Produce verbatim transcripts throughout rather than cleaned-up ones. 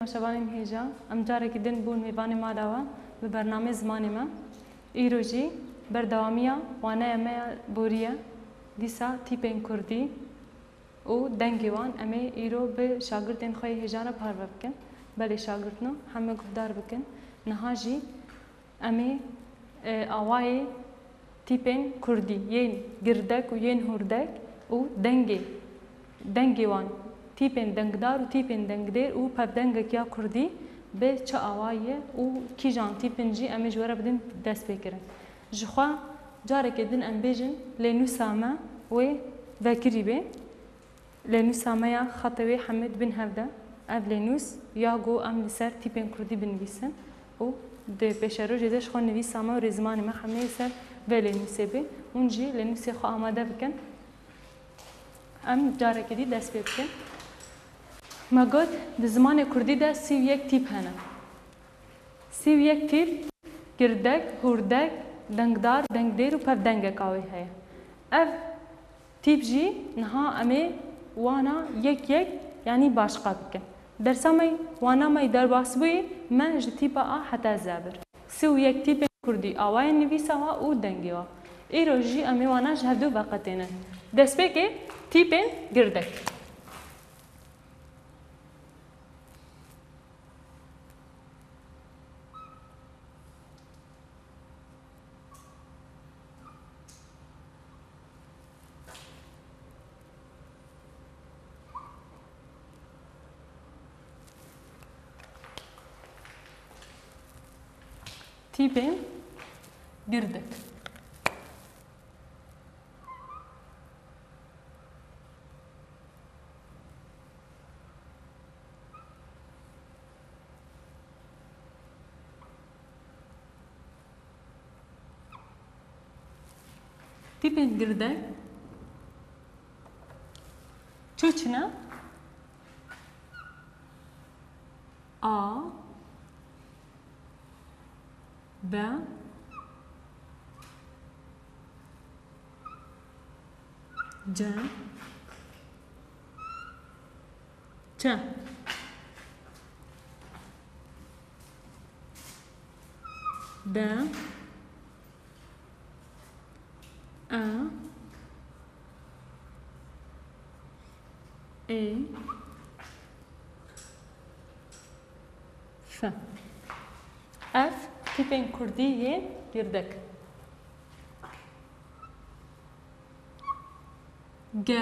Şevanên hêja, em carekî din bûn mêvanê mala we bi bernameyê zimanê me. Îro jî berdewamiya waneya me ya borî ye. Dîsa tîpên kurdî û dengê wan em ê îro bi şagirtên xwe yê hêja re parve bikin. Belê şagirtno, heme guhdar bikin. Niha jî em ê, e, awayê tîpên kurdî yên girdek û yên hûrdek û dengê, dengê wan, tîpên dengdar û tîpên dengdêr û pevdengek ya kurdî bi çi awayî ye û kîjan tîpin jî em ê ji we re bidin destpêkirin. Ji xwe carekê din em bêjin lênûsa me wê vekirî bê. Lênûsa me ya xetê wê hemû di bin hev de. Ev lênûs ya ku em li ser tîpên kurdî binivîsin û di pêşerojê de ji xwe nivîsa me û rêzimanê me hemû yê ser vê lênûsê bê. Hûn jî lênûsê xwe amade bikin. Em carekê dî dest pê bikin. Me got, di zimanê kurdî de sî û yek tîp hene. Sî û yek tîp, girdek, hûrdek, dengdar, dengdêr û pevdengeka wê heye. Ev tîp jî niha em ê wana yek yek, yanî başqa bikin. Dersa me, wana me derbasbûyî me ji tîpa A heta Z bir. Sî û yek tîpên kurdî awayên nivîsa wa û dengê wa. Îro jî em ê wana ji hevdu veqetênin. Destpêkê tîpên girdek. Tîpên girdek. Tîpên girdek çi çi ne? A, B, C, Ç, D, E, Ê, F. Ev tîpên kurdî yên girdek. G,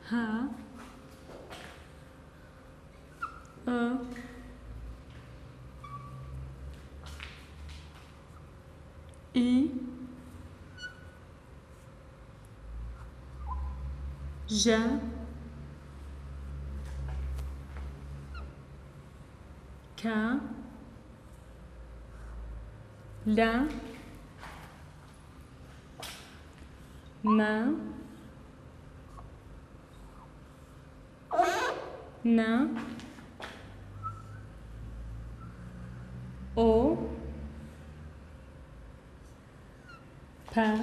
H, I, I, J, K, L, M, N, O, P,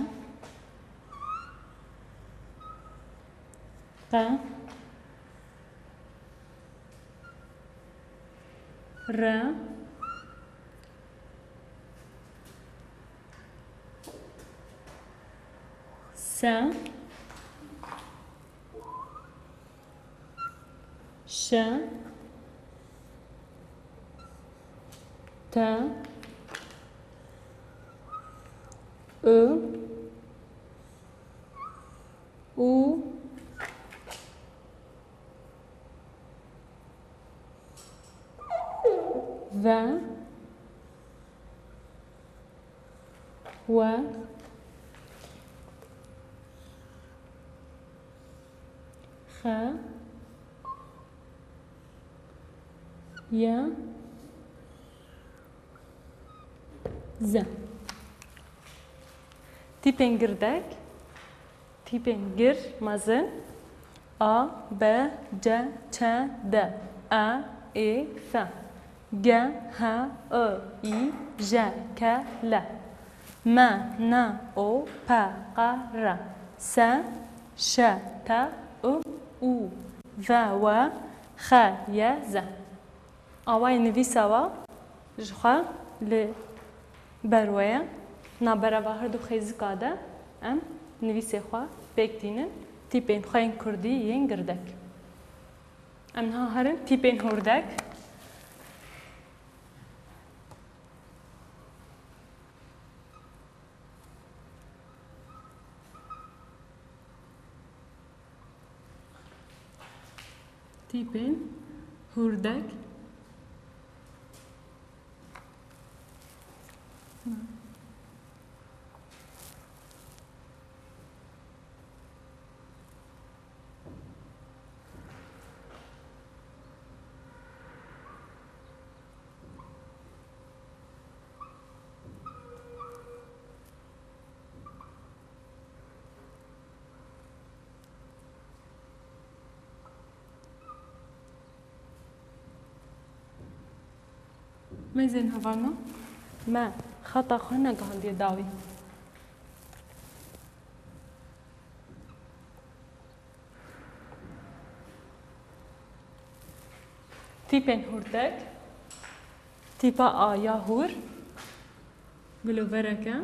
Q, R, S, Ş, T, I, U, V, W, X, Y, Z. Tîpên girdek. Tîpên gir, mezin. A, B, C, Ç, D, E, Ê, F, G, H, I, J, K, L, M, N, O, P, Q, R, S, Ş, T, I, U, V, W, X, Y, Z. Awayê nivîsa wa ji xwe li ber we ye. Nabereva her du xêzika de em nivîsê xwe pêk tînin, tîpên xwe yên kurdî yên girdek. Em niha herin tîpên hûrdek. Tîpên hûrdek. Mêzên hevalno, me xeta xwe negihandiye dawî. Tîpên hûrdek, tîpa A ya hûr, gilovereke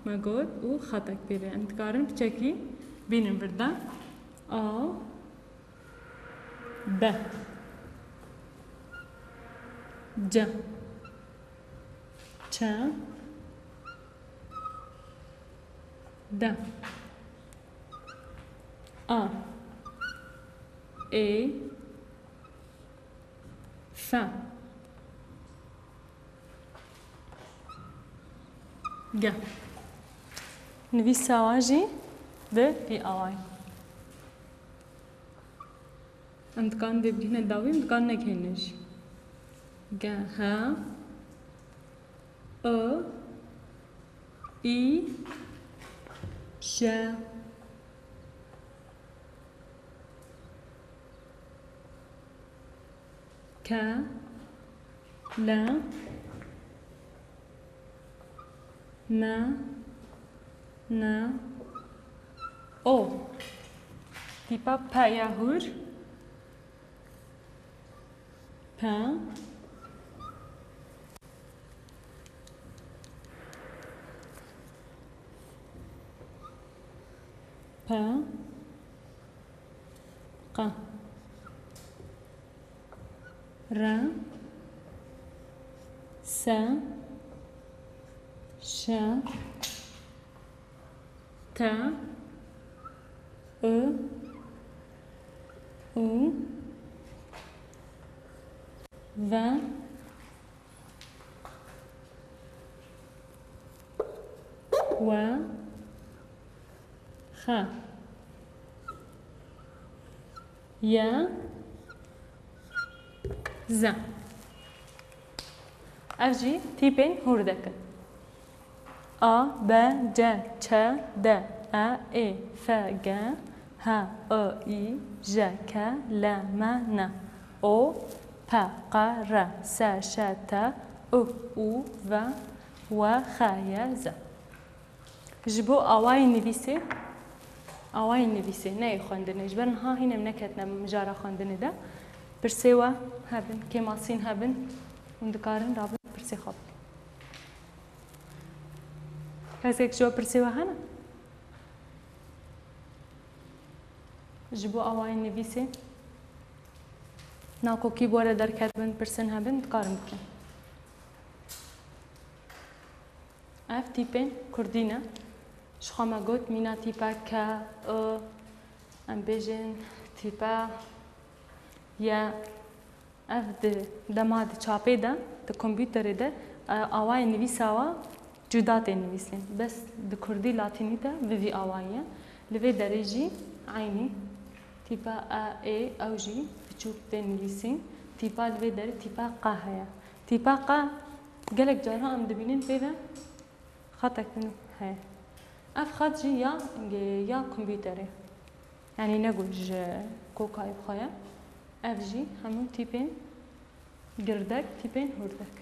me got û xetek pê ve. Em dikarin piçekî bînin vir de. A, B, C, Ç, D, A, E, F, G. Nivîsa wan jî bi vî awayî. Em dikarin vê bigihîne dawî, em dikarin negihînin jî. G, H, I, I, J, K, L, M, N, O. Tîpa P ya hûr. P, P, Q, R, S, Ş, T, I, U, V, W, X, Y, Z. Ev jî tîpên hûrdek in. A, B, C, Ç, D, E, Ê, F, G, H, I, I, J, K, L, M, N, O, P, Q, R, S, Ş, T, U, U, V, W, X, Y, Z. Ji bo awayê nivîsê, awayê nivîsê, ne yê xwendinê, ji ber niha hîn em neketine mijara xwendinê de, pirsê we hebin, kêmasîn hebin, hûn dikarin rabin pirsê xwe bikin. Kesek ji we pirsê we hene? Ji bo awayê nivîsê, nakokî bi we re derketibin, pirsên hebin, dikarin bikin. Ev tîpên kurdî ne. Ji xwe me got mîna tîpa K, I, em bêjin tîpa Y. Ev di dema di çapê de, di kompûterê de, e, awayê nivîsa wa cuda tê nivîsîn. Bes di kurdî latînî de bi vî awayî ye. Li vê derê jî eynî tîpa E, Ê, ew jî biçûk tê nivîsîn. Tîpa li vê derê tîpa Q heye. Tîpa Q gelek caran em dibînin pê ve xetek din heye. Ev xet jî ya, ya kompûterê. Yanî ne ku ji kokayê bi xwe ye. Ev jî hemû tîpên girdek, tîpên hûrdek.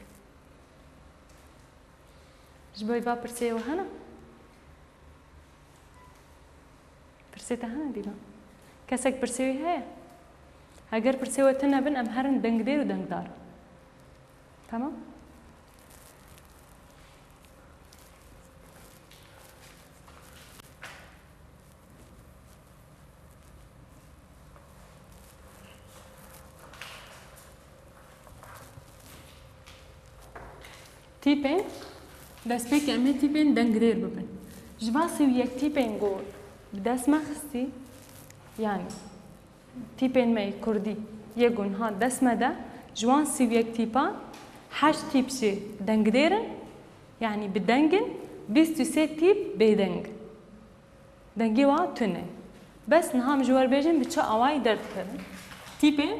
Ji bo vê pirsê we hene? Pirsê te hene dîlan? Kesek pirsê wî heye? Heger pirsê we tune bin, em herin dengdêr û dengdar. Tamam? Tîpên, destpêkê em ê tîpên dengdêr bibin. Ji van sî û yek tîpên ku bi dest me xistî, yanî tîpên me yê kurdî yê ku niha dest me de, ji wan sî û yek tîpan heşt tîp jî dengdêr in, yanî bi deng in, bîst û sê tîp bêdeng. Dengê wa tune. Bes niha em ji we re bêjin bi çi awayî derdikevin. Tîpên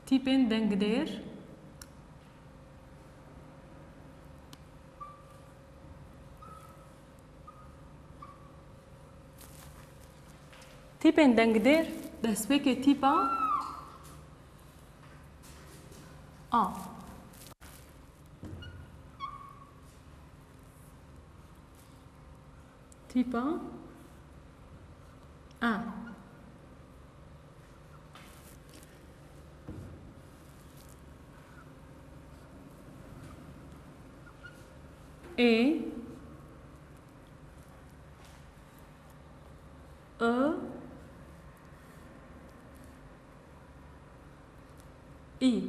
Tîpên dengdêr. Tîpên dengdêr destpêkê tîpa A. Tîpa A. Ê, I, Î. I.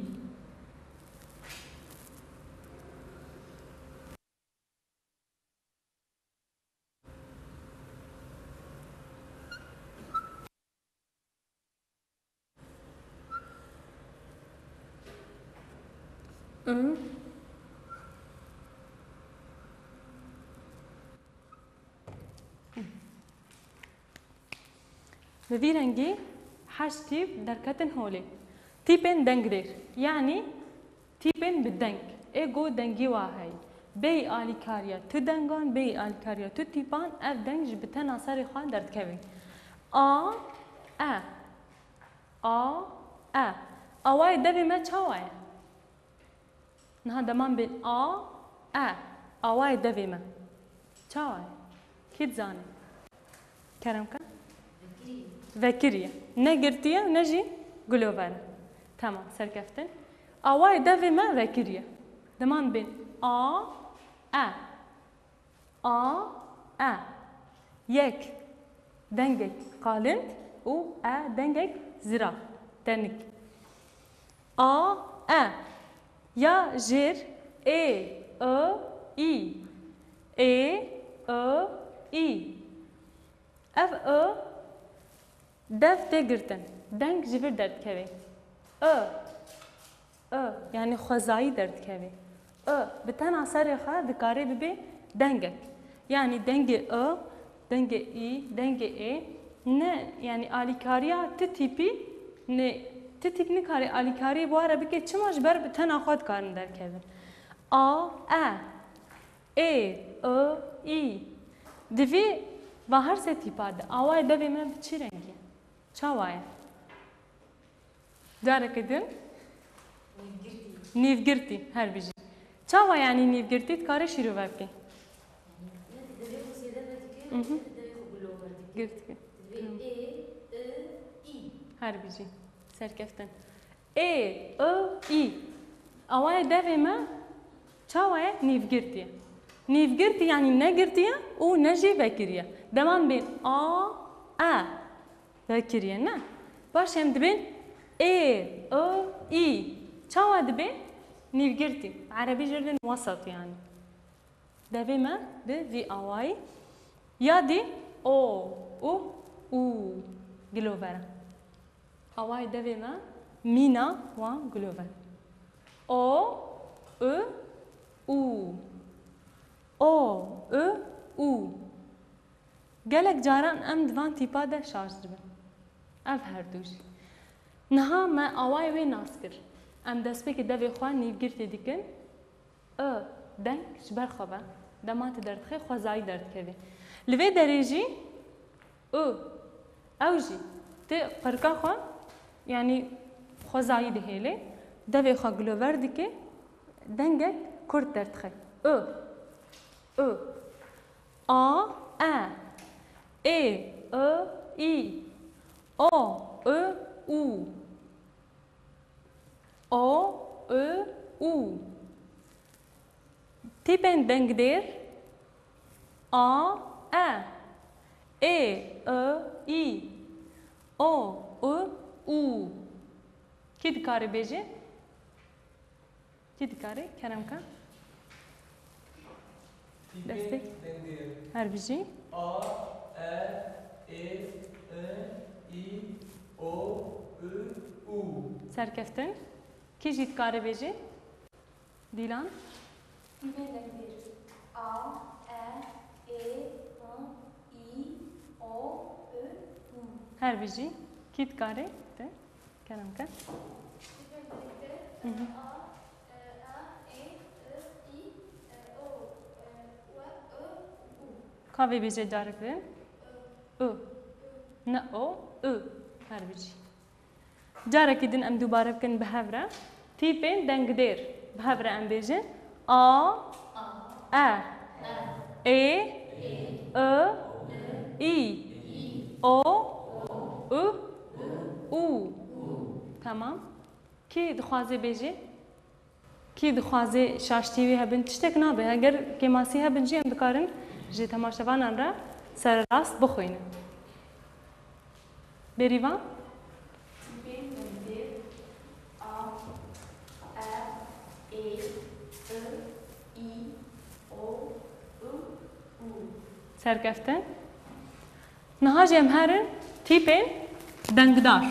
Bi vî rengî heşt tîp derketin holê. Tîpên dengdêr, yanî tîpên bi deng. Ê ku dengî wa heyî. Bêyî alîkariya tu dengan, bêyî alîkariya tu tîpan, ev deng ji bi tena serê xwe derdikevin. A, E. A, E. Awayê devê me çawa ye? Niha deman bên A, E. Awayê devê me çawa ye? Kî dizane? Kerem ke? Vekirî ye. Ne girtî ye, ne jî gilover e. Tamam, serkeftin. Awayê devê me vekirî ye. Deman bên A, E. A, E. Yek dengek qalind û E dengek zirav, tenik. A, E. Ya jêr, Ê, I, Î. Ê, I, Î. Ev I dev tê girtin. Deng ji vir derdikeve. I, I, yanî xwezayî derdikeve. I, bi tena serê xwe dikare bibe dengek. Yanî dengê I, dengê Î, dengê Ê, ne, yanî alîkariya ti tîpî, ne, ti tîp nikare alîkariyê bi wa re bike, çima ji ber bi tena xwe dikarin derkevin. A, E. Ê, I, Î. Di vê va her sê tîpa de awayê devê me bi çi rengî ye? Çawa ye? Careke din? Nîvgirtî. Nîvgirtî, her bijî. Çawa yanî nîvgirtî dikare şîrove bike? Ne di devê xwe zêde vedike, Mhm. ne di devê xwe gulover dike. Girtike. Divê Tamam. Ê, I, Î. Her bijî. Serkeftin. Ê, I, Î. Awayê devê me çawa ye? Nîvgirtî ye. Nîvgirtî yanî ne girtî ye û ne jî vekirî ye. Deman bên A, E. Vekirî ye, ne? Paşê em dibên Ê, I, Î. Çawa dibe? Nîvgirtî. Erebî jê re dibên wesat yanî. Devê me bi vî awayî. Ya dî O, U, Û gilover e. Awayê devê me mîna wan gilover. O, U, Û. O, U, Û. Gelek caran em di van tîpa de şaş dibin. Ev her du jî. Niha me awayê wê nas kir. Em destpêkê devê xwe nîvgirtî dikin. I deng ji ber xwe ve dema tu derdixê xwezayî derdikeve. Li vê derê jî I, ew jî ti qirika xwe, yanî xwezayî dihêle, devê xwe gilover dike, dengek kurt derdixe. I, I. A, E. Ê, I, Î. O, I, Û. O, I, Û. Tîpên dengdêr. A, E. Ê, I, Î. O, I, Û. Kî dikare bêje? Kî dikare? Kerem ke. Destê. Her bijî. A, E, Ê, I, Î, O, I, Û. Serkeftin. Kî jî dikare bêje? Dîlan. Tîpên dengdêr. A, E, Ê, I, Î, O, I, Û. Her bijî. Kî dikare? Te. Kerem ke. Hı hı. Ka vê bêje carek din. I. Ne o, I. Her bijî. Carekî din em dubare bikin bi hev re. Tîpên dengdêr. Bi hev re em bêjin. A, E, Ê, I, Î, O, I, Û. Temam. Kî dixwaze bêje? Kî dixwaze şaştî wî hebin? Tiştek nabe. Eger kêmasî hebin jî em dikarin ji temaşevanan re sererast bixwînin. Bêrîvan? Tîpên dengdêr A, E, Ê, I, Î, O, I, Û. Serkeftin. Niha jî em herin tîpên dengdar.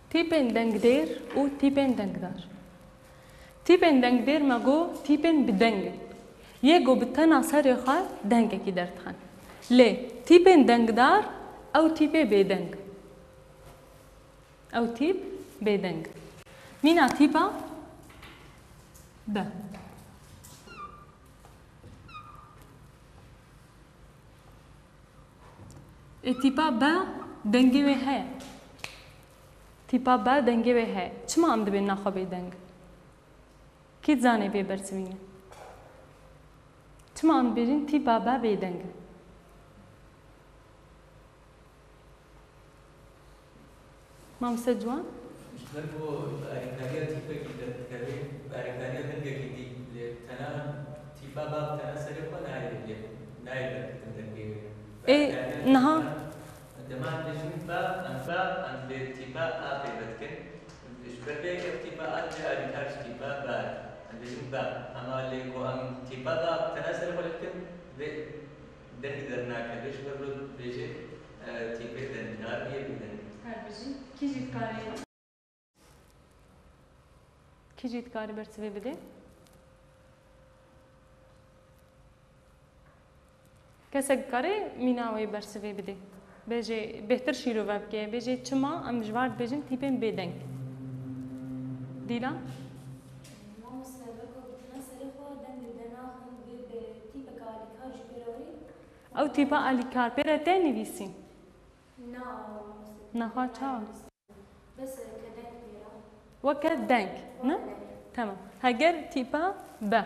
Tîpên dengdêr û tîpên dengdar. Tîpên dengdêr me got tîpên bi deng in. Yê ku bi tena serê xwe dengekî derdixin. Lê tîpên dengdar ew tîpê bêdeng. Ew tîp bêdeng. Mîna tîpa B. Ê tîpa B dengê wê heye. Tîpa B dengê wê heye. Çima em dibên naxwe bêdeng? Kî dizane vê bersivîne? Çima em dibêjin tîpa B bêdeng e? Mamoste Ciwan? Ji ber ku alîkariya tîpekî derdikeve, alîkariya dengekî dî, lê tena tîpa B tena serê xwe nayê, lê nayê derketin dengê wê. Ê, niha? Dema em dibêjin B, em B, em bi tîpa A peyve dikin. Ji ber vê yekê tîpa A dibê alîkar ji tîpa B. Em dibêjin B. Hema lê ku em tîpa B tena serê xwe lê dikin, vê dengî dernakeve. Ji ber wilo dibêjê, e, tîpê dengdar bûye bêdeng. Her bijî. Kî jî dikare, kî jî dikare bersivê bide? Kesek dikare mîna wê bersivê bide. Bêjê bêhtir şîrove bike. Bêjê çima em ji van dibêjin tîpên bêdeng. Dîlan? Mamoste, weke gotina serê xwe deng li de naxin, vê bi tîpeke alîkar jî pê re wê. Ew tîpa alîkar pê re tê nivîsîn? Na, mamoste. Naha ça? Bes, e, ke deng pê re. Weke deng, ne? Weke deng. Tamam. Heger tîpa B,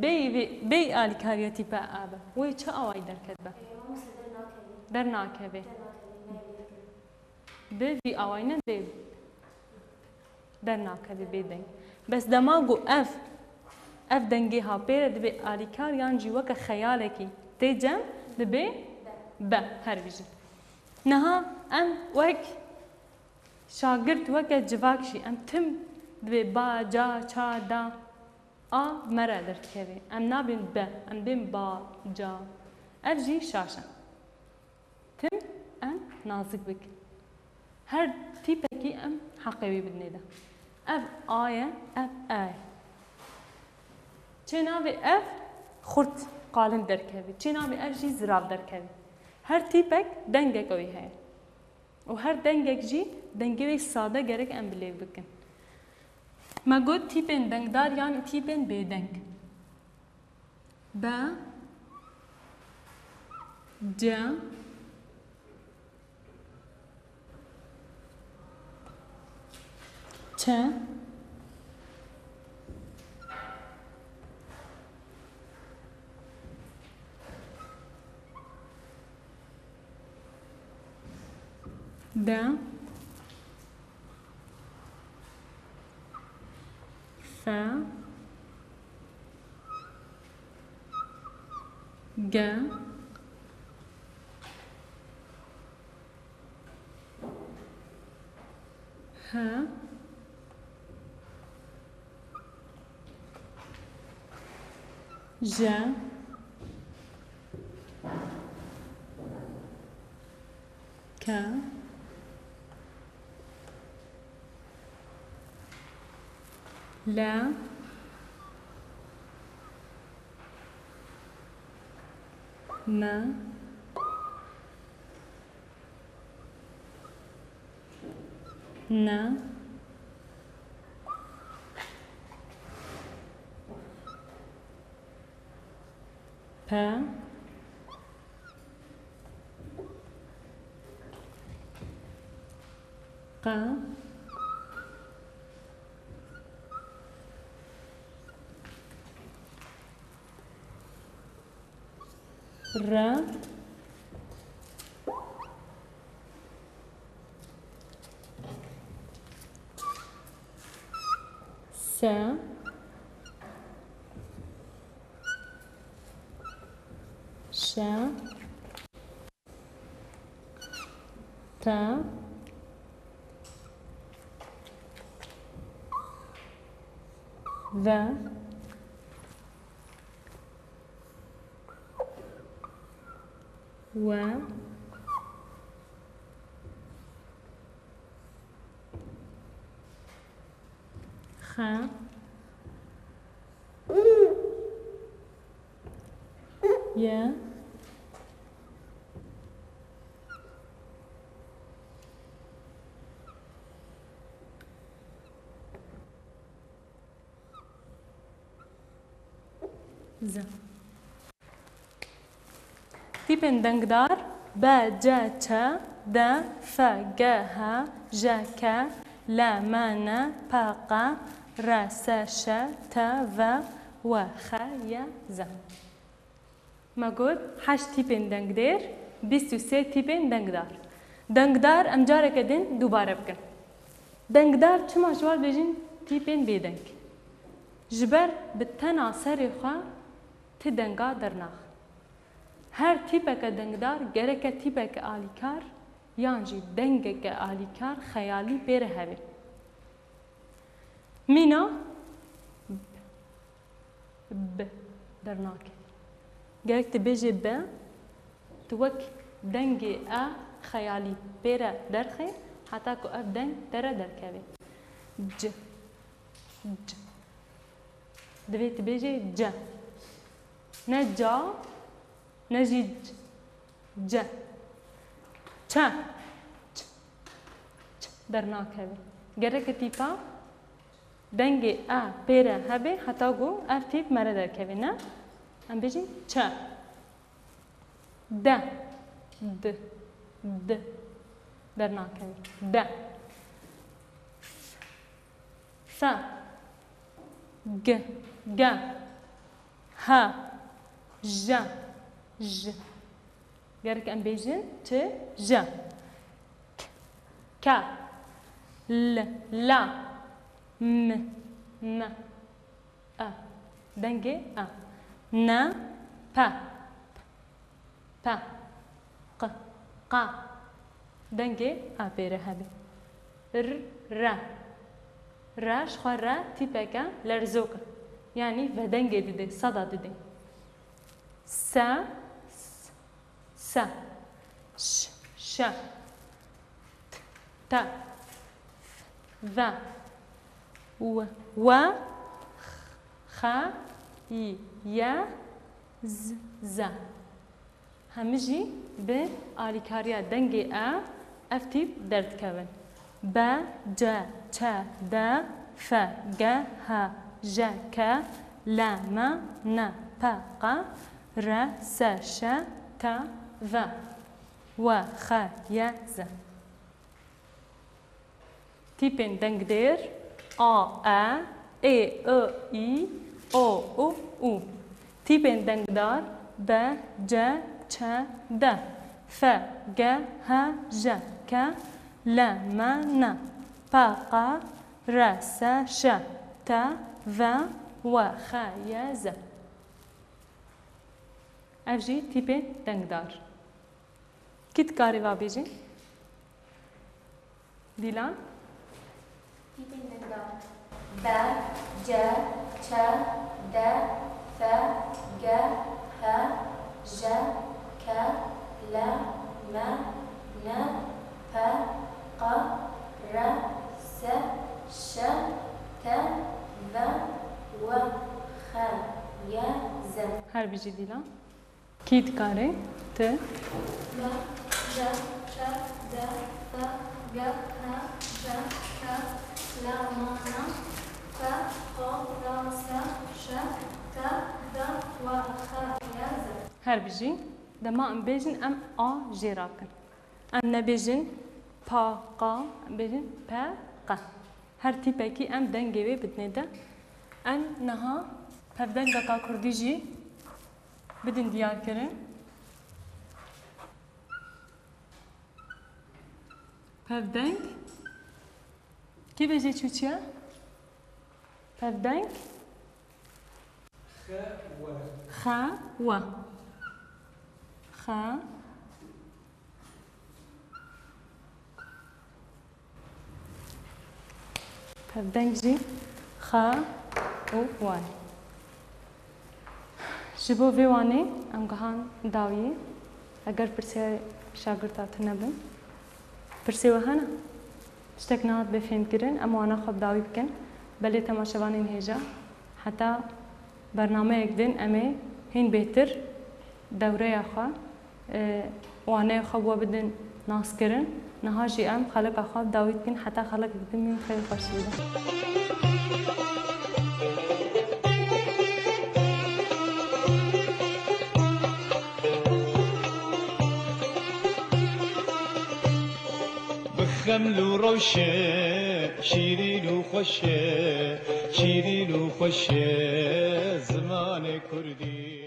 bêyî vê, bêyî alîkariya tîpa A be, wê çi awayî derket be? E, mamoste, dernakeve. Dernakeve. Dernakeve, ne, ne. Bi vî awayî ne dê dernakeve bêdeng. Bes dema ku ev, ev dengê ha pê re dibê alîkar yan jî weke xeyalekî tê cem dibê B, her bijî. Niha em wek şagirt, weke civak jî em tim dibê ba, ca, ça, da, a me re derdikeve. Em nabên be, em bên ba, ca. Ev jî şaş e. Tim em nazik bikin. Her tîpekî em heqê wî bidinê de. Ev A ye, ev E ye. Çê navê ev xurt qalin derkeve. Çê navê ev jî zirav derkeve. Her tîpek dengeke wî heye. Û her dengek jî dengê wê sade gerek em bi lêv bikin. Me got tîpên dengdar yan tîpên bêdeng. Be, ce, çe, de, fe, ge, he, je, ke, le, ne, ne, pe, qe, re, se, şe, te, ve, we, xe, ye, ze. Tîpên dengdar: be, ce, çe, de, fe, ge, he, je, ke, le, me, ne, pe, qe, re, se, şe, te, ve, we, xe, ye, ze. Me got heşt tîpên dengdêr, bîst û sê tîpên dengdar. Dengdar em careke din dubare bikin. Dengdar çima ji wan bêjin tîpên bêdeng? Ji ber bi tena serê xwe ti denga dernax. Her tîpeke dengdar gereke tîpeke alîkar yan jî dengeke alîkar xeyalî pê re hebe. Mîna b, b dernake. Gerek tu bêjê b, tu wek dengê e xeyalî pê re derxê, heta ku ev deng te re derkeve. C, c. Divê tu bêjê ce. Ne ca, ne jî c, ce. Çe. Ç, ç dernakeve. Gereke tîpa dengê e pê re hebe heta ku ev tîp me re derkeve, ne? Em bêjin çe. De. D. D. Dernakeve. De. Fe. G. Ge. Ha. Ja. J. Gerek em bêjin ti ja. K. Ka. L. La. M. Me. A. Dengê a. Na. Pa. Pa. Q. Qa. Dengê a pê re hebe. R, ra. Ra, ji xwe ra tîpeke lerzok e. Yanî vedengê dide, seda dide. Sa, s, sa. Ş, şa. T, ta. F, va. W, wa. X, xa. Y, ya. Z, za. Hemî jî bi alîkariya dengê e ev tîp derdikevin. Be, ce, çe, de, Fe, ge, he, je, ke, le, me, ne, pe, qe, re, se, şe, te, ve, we, xe, ye, ze. Tîpên dengdêr: a, e, ê, i, î, o, u, û. Tîpên dengdar: be, ce, çe, de, fe, ge, he, je, ke, le, me, ne, pe, qe, re, se, şe, te, ve, we, xe, ye, ze. Ev jî tîpên dengdar. Kî dikarî va bêjî? Dîlan? Tîpên dengdar: be, ce, çe, de, fe, ge, he, je, ke, le, me, ne, pe, qe, re, se, şe, te, ve, we, xe, ye, ze. Her bijî Dîlan. Kî dikarê? Ti? Me, je, çe, de, fe, ge, he, je, ke, le, me, ne, pe, qe, re, se, şe, te, ve, we, xe, ye, ze. Her bijî. Dema em bêjin, em a jê rakin. Em nebêjin pa, qa, em bêjin pe, qe. Her tîpekî em dengê wê bidinê de. Em niha pevdengeka kurdî jî bidin diyarkirin. Pevdeng. Kê bêje çûçiya? Pevdeng. Xe we. Xe we. Xe. Pevdeng jî xa û wan. Ji bo vê wanê em gihan dawiyê. Eger pirsiyarê şagirta tu nebin, pirsê we hene? Tiştek nehat bê fêmkirin, em wana xwe bi dawî bikin. Belê temaşevanên hêja, heta bernameyek din em ê hîn bêhtir dewreya xwe, e, waneyê xwe bi we bidin naskirin. Niha jî em xeleka xwe bi dawî dikin, heta xelekek din mîn xêr û xweşiyê de. Bi xeml û rewşe, şîrîn û xweş e, şîrîn û xweş e zimanê kurdî.